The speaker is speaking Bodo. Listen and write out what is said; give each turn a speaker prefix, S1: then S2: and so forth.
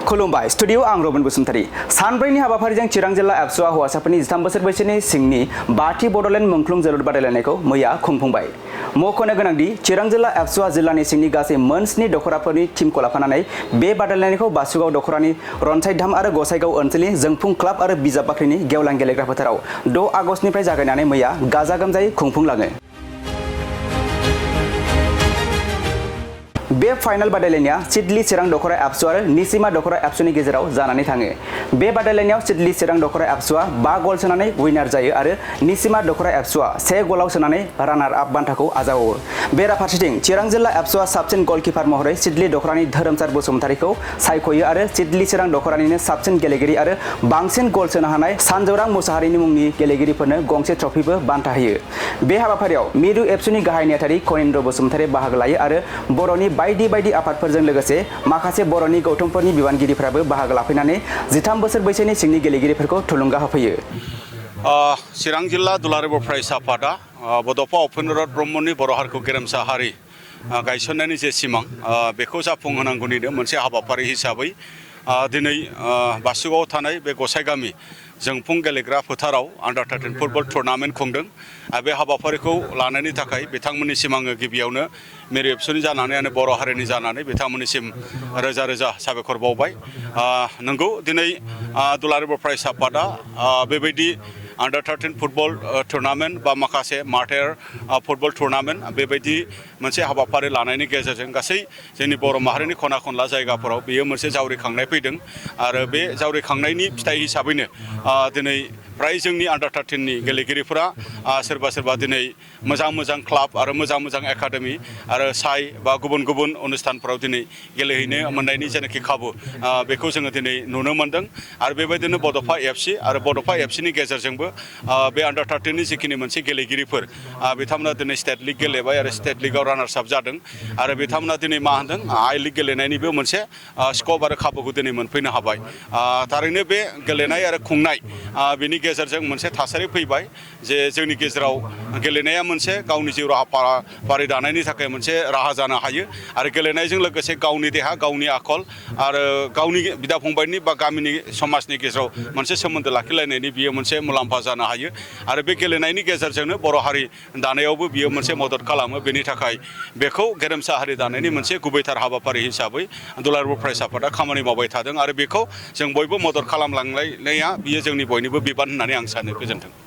S1: खुलुमबाय स्टुडिअ आं रबिन बसुमतारी सानब्रैनि हाबाफारिजों चिरां जिल्ला एबसुआ हौवासाफोरनि 13 बोसोर बैसोनि सिंनि 5थि बड'लेण्ड मुंख्लं जोलुर बादायलायनायखौ मैया खुंफुंबाय। मख'नो गोनांदि चिरां जिल्ला एबसुआ जिल्लानि सिंनि गासै मोन 7 दख'राफोरनि टीमखौ लाफानानै बे बादायलायनायखौ बासुगाव दख'रानि रनसायधाम आरो गसाइगाव ओनसोलनि जोंफुं क्लाब आरो बिजाब बाख्रिनि गेवलां गेलेग्रा फोथाराव 6 आगस्टनिफ्राय जागायनानै मैया गाजा गोमजायै खुंफुंलाङो। बे फाइनाल बादायलायनाया सिडली चिरां दख'रा एबसु आरो निसिमा दख'रा एबसुनि गेजेराव जानानै थाङो। बे बादायलायनायाव सिडली चिरां दख'रा एबसुआ 5 गल सोनानै उइनार जायो आरो निसिमा दख'रा एबसुआ 1 गलाव सोनानै रानार आप बान्थाखौ आजावो। बेराफारसेथिं चिरां जिल्ला एबसुआ साबसिन गलकिपार महरै सिडली दख'रानि धोरोमसार बसुमतारीखौ सायख'यो आरो सिडली चिरां दख'रानिनो साबसिन गेलेगिरि आरो बांसिन गल सोनो हानाय सानजौरां मुसाहारिनि मुंनि गेलेगिरिफोरनो गंसे ट्रफिबो बान्था होयो। बे हाबाफारियाव मिरु एबसुनि गाहाय नेहाथारि कनिन्द्र बसुमतारी बाहागो लायो आरो बर'नि बायदि आफादफोरजों लोगोसे माखासे बर'नि गौथुमफोरनि बिबानगिरिफोराबो बाहागो लाफैनानै 13 बोसोर बैसोनि सिंनि गेलेगिरिफोरखौ थुलुंगा होफैयो।
S2: चिरां जिल्ला दुलाराय बर' फरायसा आफादा बड'फा उपेन्द्रनाथ ब्रह्मनि बर' हारिखौ गेरेमसा हारि गायसननायनि जे सिमां बेखौ जाफुंहोनांगौनिनो मोनसे हाबाफारि हिसाबै दिनै बासुगावआव थानाय बे गसाइगामि जोंफुं गेलेग्रा फोथाराव आन्डार 13 फुटबल टुर्नामेन्ट खुंदों। बे हाबाफारिखौ लानायनि थाखाय बिथांमोननिसिम आङो गिबियावनो मिरु एबसुनि जानानै आरो बर' हारिनि जानानै बिथांमोननिसिम रोजा रोजा साबायखर बावबाय। नंगौ दिनै दुलाराय बर' फरायसा आफादा बेबायदि आन्डार 13 फुटबल टुर्नामेन्ट बा माखासे मार्टार फुटबल टुर्नामेन्ट बेबायदि मोनसे हाबाफारि लानायनि गेजेरजों गासै जोंनि बर' माहारिनि खना खनला जायगाफोराव बेयो मोनसे जावरिखांनाय फैदों आरो बे जावरिखांनायनि फिथाइ हिसाबैनो दिनै फ्राय जोंनि आन्डार 13 नि गेलेगिरिफोरा सोरबा दिनै मोजां क्लाब आरो मोजां एकाडेमि आरो साइ बा गुबुन अनुस्थानफोराव दिनै गेलेहैनो मोननायनि जेनाखि खाबु बेखौ जोङो दिनै नुनो मोन्दों आरो बेबायदिनो बड'फा एफसि आरो बड'फा एफसिनि गेजेरजोंबो बे आन्डार 13 नि जिखिनि मोनसे गेलेगिरिफोर बिथांमोना दिनै स्टेट लिग गेलेबाय आरो स्टेट लिगआव रानार्स आप जादों आरो बिथांमोना दिनै मा होनदों आइ लिग गेलेनायनिबो मोनसे स्कप आरो खाबुखौ दिनै मोनफैनो हाबाय। थारैनो बे गेलेनाय आरो खुंनाय बेनि गेजेरजों मोनसे थासारि फैबाय जे जोंनि गेजेराव गेलेनाया मोनसे गावनि जिउ राहा फारि दानायनि थाखाय मोनसे राहा जानो हायो आरो गेलेनायजों लोगोसे गावनि देहा गावनि आखल आरो गावनि बिदा फंबायनि बा गामिनि समाजनि गेजेराव मोनसे सोमोन्दो लाखिलायनायनि बियो मोनसे मुलाम्फा जानो हायो आरो बे गेलेनायनि गेजेरजोंनो बर' हारि दानायावबो बियो मोनसे मदद खालामो। बेनि थाखाय बेखौ गेरेमसा हारि दानायनि मोनसे गुबैथार हाबाफारि हिसाबै दुलाराय बर' फरायसा आफादा खामानि मावबाय थादों आरो बेखौ जों बयबो मदद खालामलांलायनाया बियो जोंनि बयनिबो बिबान होननानै आं सानो। गोजोन्थों।